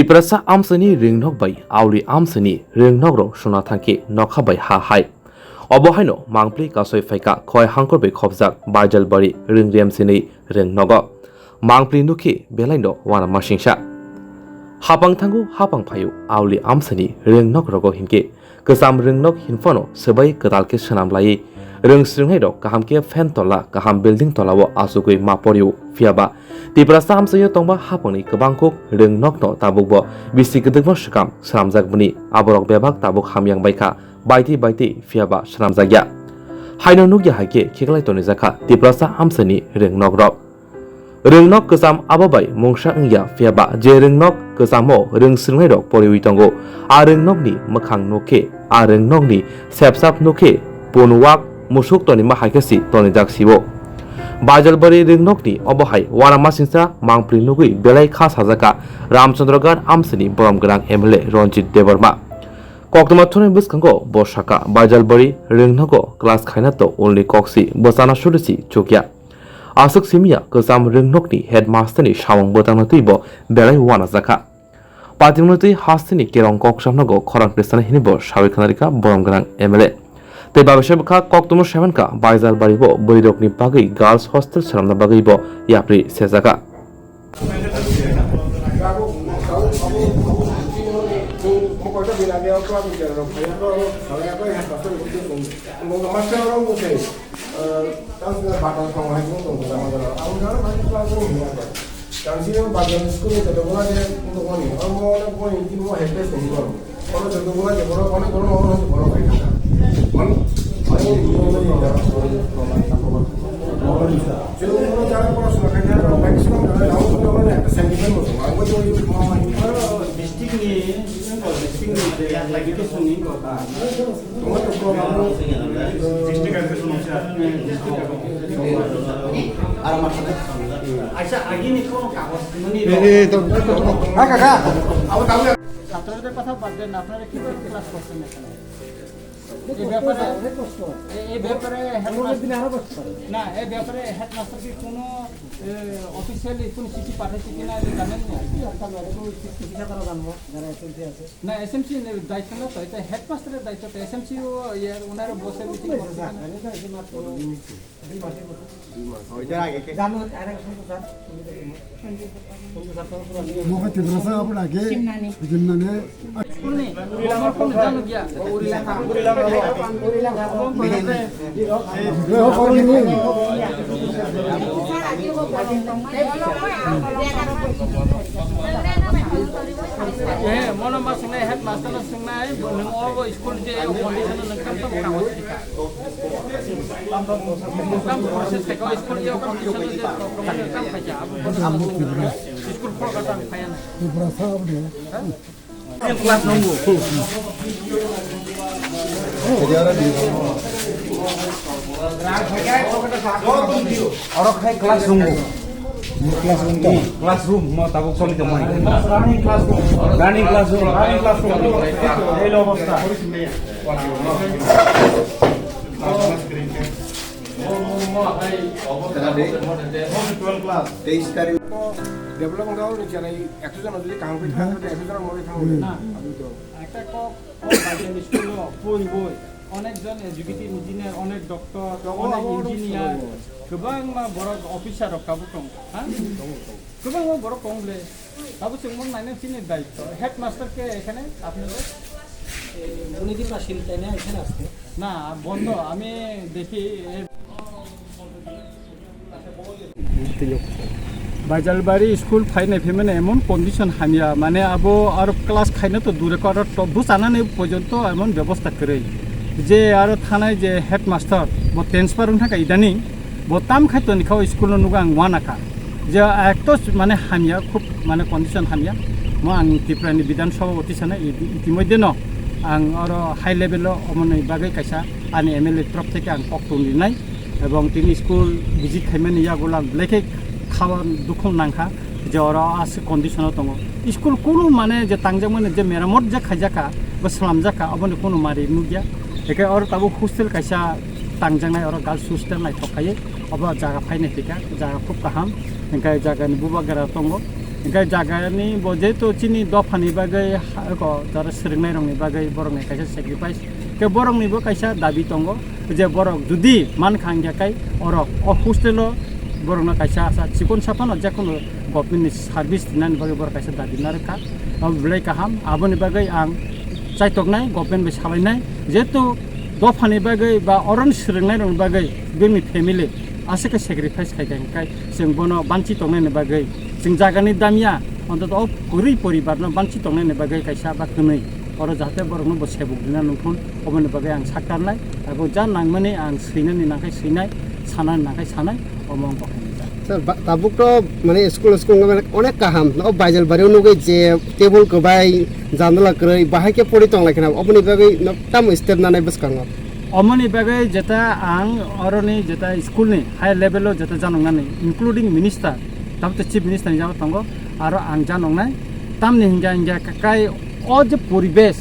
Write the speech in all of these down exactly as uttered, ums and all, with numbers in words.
Tiprasa amchaini rwngnok bai auli amchaini rwngnokrok suna thangkhe nokha bai ha hai. Obo haino mangpli kasoi phaikha khoi hangkor bai khopjak Baijalbari rwngrem sinwi rwngnogo. Mangpli nukhe belaino uanamasingsa. Hapang thango hapang phaio auli amchaini rwngnokrogo hinkhe kwcham rwngnok hinphano swbai kwtal khe swnam laiwi rwng swrwngnairok kaham khe fan tola kaham building tolao achugwi ma porio. Phiyaba Tiprasa amchaio tongma hapangni kwbangkuk rwngnokno tabukbo bisi kwdwkma swkang swnamjakmani aborok bebak tabuk hamyang baikha baitwi baitwi phiyaba swnamjakya. Haino nukya hai khe kheklai tonijakha Tiprasa amchaini rwngnokrok. Rwngnok kwcham abo bai mungsa wngya, phiyaba je rwngnok kwchamo rwng swrwngnairok poriwi tongo, a rwngnokni mwkhang nukhe a rwngnokni sepsap nukhe punwak musuk tonima hai khe si tonijak sibo. Baijalbari rwngnokni obo hai uanamasingsa mangpli nugwi belai kha sajakha Ramchandra Ghat amchaini borom gwnang M L A Ranjit Debbarma. Koktwma thunai bwskango bo sakha, Baijalbari rwngnogo class khaina to ulni koksi bwchana suri si chukya. Aswk simiya kwcham rwngnokni headmasterni samung bwtangno twibo belai uanajakha. Patimwnwi twi hasteni kerong kok samnogo khorang khe sana hinwi bo sawi khna rikha borom gwnang M L A. Tei babisa bwkha koktwma seven kha Baijalbari bo bwrwirokni bagwi girls hostel swnamna bagwi bo yapri sejakha. District ni, district ni education ni kota. আচ্ছা, আগে নি কোনো কাগজ মানে ছাত্রদের কথা বাদ দেন, আপনারা কিভাবে ক্লাস করছেন এখানে? এই ব্যাপারে, এই, এই ব্যাপারে হেডমাস্টার, না, এই ব্যাপারে হেডমাস্টার কি কোনো, এ, অফিসিয়ালি কোনো চিঠি পাঠাইছে কিনা এটা জানেন না? না, এসএমসি দায়িত্ব না তো, এটা হেডমাস্টারের দায়িত্ব তো। এসএমসি ও ইয়ে, ওনারা বসে মিটিং করছে না। Mokhe Tiprasa abo lage. Simnani. Simnani. Simnani. Eh, mono ma singnai headmaster no singnai, bo nung obo school je o condition nung kam tamo kamo sika. Kam process khaika school je o condition je kam khaika, abo, abo school pro kata khaya na. Tiprasa abo de. Class nunggu. Oro khai class nunggu. Classroom to. Classroom mo tabuk choli tongmani. Running classroom. Running classroom. Running classroom. Ei lo obostha. Twelve class. তেইশ তারিখ. Develop wngkha, o ni chwrai ekso jona jodi kaham khe thangkha, ekso jona mori thangwi. Hmm. Aboni to. Ekta kok, o Baijalbari school o poi boi onek jon executive engineer, onek doctor, onek engineer, kwbangma borok officer rok tabuk tongo, ha? Kwbangma borok tongo le. Tabuk chwng mung naina chini daityo. Headmaster ke ekhane apni log? এ, উনি কি পাশে তাই না, এখানে আসতে? না, বন্ধ। আমি দেখি, এ, Baijalbari school phainai phaimani emon condition hamya, mane abo aro class khaina to dure ko, aro to bwchanani porjonto emon bebosta kwrwi. Je aro thanai je headmaster, bo transfer wngkha idaning, bo tam khai toni kha o school no nugo ang uanakha. Je ekto mane hamya, khub mane condition hamya. Mo ang Tripura ni Bidhan Sabha oti sana iti-, itimoddhe no ang aro high level o omoni bagwi kaisa ani M L A trop theke ang kok tong rinai. Ebong tini school visit khaimani yagulo ang belai khe khawa dukhu nangkha je oro aswk condition o tongo. School kunu mane je tangjakmani je meramot je khaijakha, bo slamjakha, oboni kunu mari nukya. Eke oro tabuk hostel kaisa tangjaknai, oro girls hostel naithok khaiwi, obo jaga phainai thika, jaga khub kaham, hingkhe jagani bubagra tongo. Hingke jagani bo jeto chini dophani bagwi ha-, ko jara swrwngnairokni bagwi borokni kaisa sacrifice. Ke boroknibo kaisa dabi tongo je borok judi mankha hingke kai orok o hostel o borokno kaisa asa chikon saphano jekono government ni service rinani bagwi borok kaisa dabi narwkha. Abo belai kaham, aboni bagwi ang chaitoknai, government bai salainai, jeto dophani bagwi ba oroni swrwngnairokni bagwi bini family aswk khe sacrifice khai khai khai chwng bono banchi tongnaini bagwi chwng jagani damya, ontoto o kwrwi poribarno banchi tongnaini bagwi kaisa ba kwnwi oro jahate borokno bo sebuk rina nungthun, oboni bagwi ang saktarnai, abo ja nangmani ang swinani nangkhai swinai, sanani nangkhai sanai, omo wng kha. Sir, ba-, tabuk to mane school, school wngkha mane onek kaham. O Baijalbari o nugwi je table kwbai, janala kwrwi, bahai khe pori tonglaikha na, oboni bagwi no tamo step nanai bwskango? Omoni bagwi jeta ang oroni jeta school ni high level o jeta janoknani, including minister, tabuk to chief minister ni jaga tongo, aro ang janoknai. Tamni hingya hingya kai o je poribesh,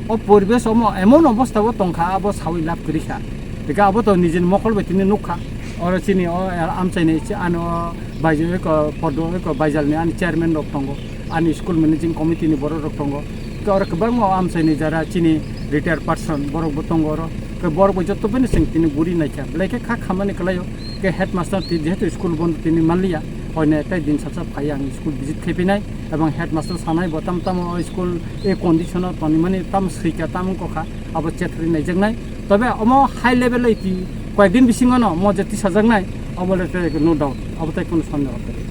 o poribesh omo emon obostha o tongkha, abo sawi lab kwrwi kha. Hingke abo to nijini mokol bai tini nukha. Oro chini o amchaini chi-, ani o baijal eko podo eko baijalni ani chairman rok tongo, ani school managing committee ni borok rok tongo. Hingke oro kwbangma o amchaini jara chini retired person borok bo tongo oro. Hingke borok bai joto bai no chwng tini guri naikha. Belai khe kha khamani kwlaio. Hingke headmaster ti jehetu school bondo tini manliya. Hoine tai din sacha phai ang school visit khaipinai. Ebong headmaster sanai bo tam tamo o school e condition o tonimani tam swika tam wngkha. Abo chetri naijaknai. Tobe omo high level o iti koyekdin bisingo no mo je tisajaknai, obo le te no doubt, abo tai kono sondeho kwrwi.